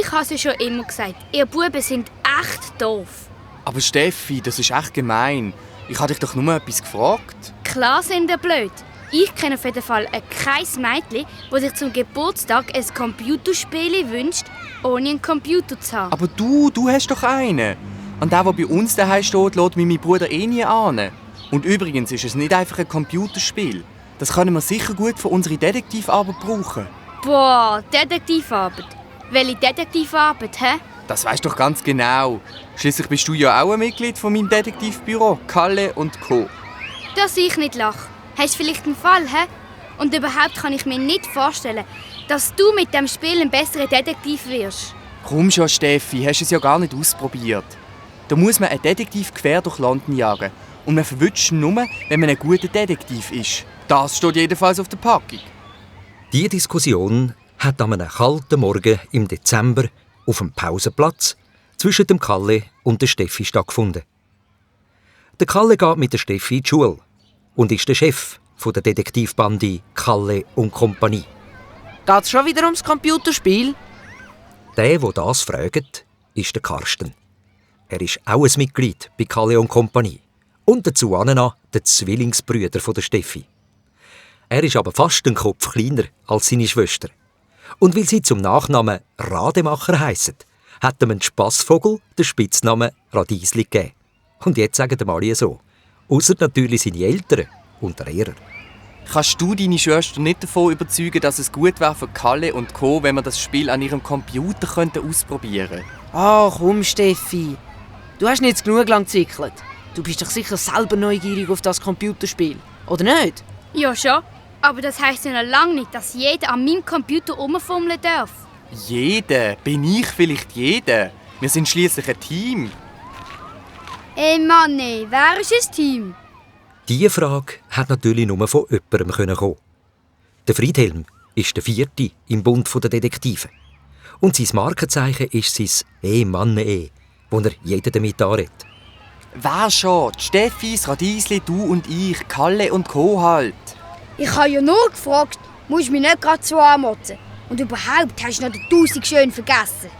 Ich habe es ja schon immer gesagt, ihr Buben sind echt doof. Aber Steffi, das ist echt gemein. Ich habe dich doch nur etwas gefragt. Klar sind ihr blöd. Ich kenne auf jeden Fall kein Mädchen, das sich zum Geburtstag ein Computerspiel wünscht, ohne einen Computer zu haben. Aber du hast doch einen. Und der bei uns daheim steht, lässt mich mein Bruder eh nie ahnen. Und übrigens ist es nicht einfach ein Computerspiel. Das können wir sicher gut für unsere Detektivarbeit brauchen. Boah, Detektivarbeit. Welche Detektivarbeit, hä? Das weisst doch ganz genau. Schließlich bist du ja auch ein Mitglied von meinem Detektivbüro, Kalle und Co. Dass ich nicht lache. Hast du vielleicht einen Fall, hä? Und überhaupt kann ich mir nicht vorstellen, dass du mit dem Spiel ein besserer Detektiv wirst. Komm schon, Steffi, hast es ja gar nicht ausprobiert. Da muss man einen Detektiv quer durch London jagen. Und man verwünscht ihn nur, wenn man ein guter Detektiv ist. Das steht jedenfalls auf der Packung. Diese Diskussion hat an einem kalten Morgen im Dezember auf dem Pausenplatz zwischen dem Kalle und der Steffi stattgefunden. Der Kalle geht mit der Steffi in die Schule und ist der Chef der Detektivbande Kalle und Kompanie. Geht's schon wieder ums Computerspiel? Der das fragt, ist der Karsten. Er ist auch ein Mitglied bei Kalle und Kompanie. Und dazu noch der Zwillingsbrüder der Steffi. Er ist aber fast einen Kopf kleiner als seine Schwester. Und weil sie zum Nachnamen Rademacher heissen, hat ihm ein Spassvogel den Spitznamen Radiesli gegeben. Und jetzt sagen ihm alle so. Ausser natürlich seine Eltern und der Lehrer. Kannst du deine Schwester nicht davon überzeugen, dass es gut wäre für Kalle und Co., wenn wir das Spiel an ihrem Computer ausprobieren könnten? Ach komm, Steffi. Du hast nicht genug lang gezickelt. Du bist doch sicher selber neugierig auf das Computerspiel, oder nicht? Ja schon, aber das heisst ja noch lange nicht, dass jeder an meinem Computer rumfummeln darf. Jeder? Bin ich vielleicht jeder? Wir sind schließlich ein Team. Ey Mann, wer ist das Team? Diese Frage hat natürlich nur von jemandem kommen. Der Friedhelm ist der Vierte im Bund der Detektive. Und sein Markenzeichen ist sein Mann, wo er jeden damit anredet. Wer schon? Die Steffis, Radiesli, du und ich, Kalle und Co. halt. Ich habe ja nur gefragt, musst du mich nicht gerade so anmotzen. Und überhaupt hast du noch den Tausigschön vergessen.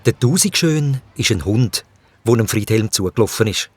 Der Tausigschön ist ein Hund, der dem Friedhelm zugelaufen ist.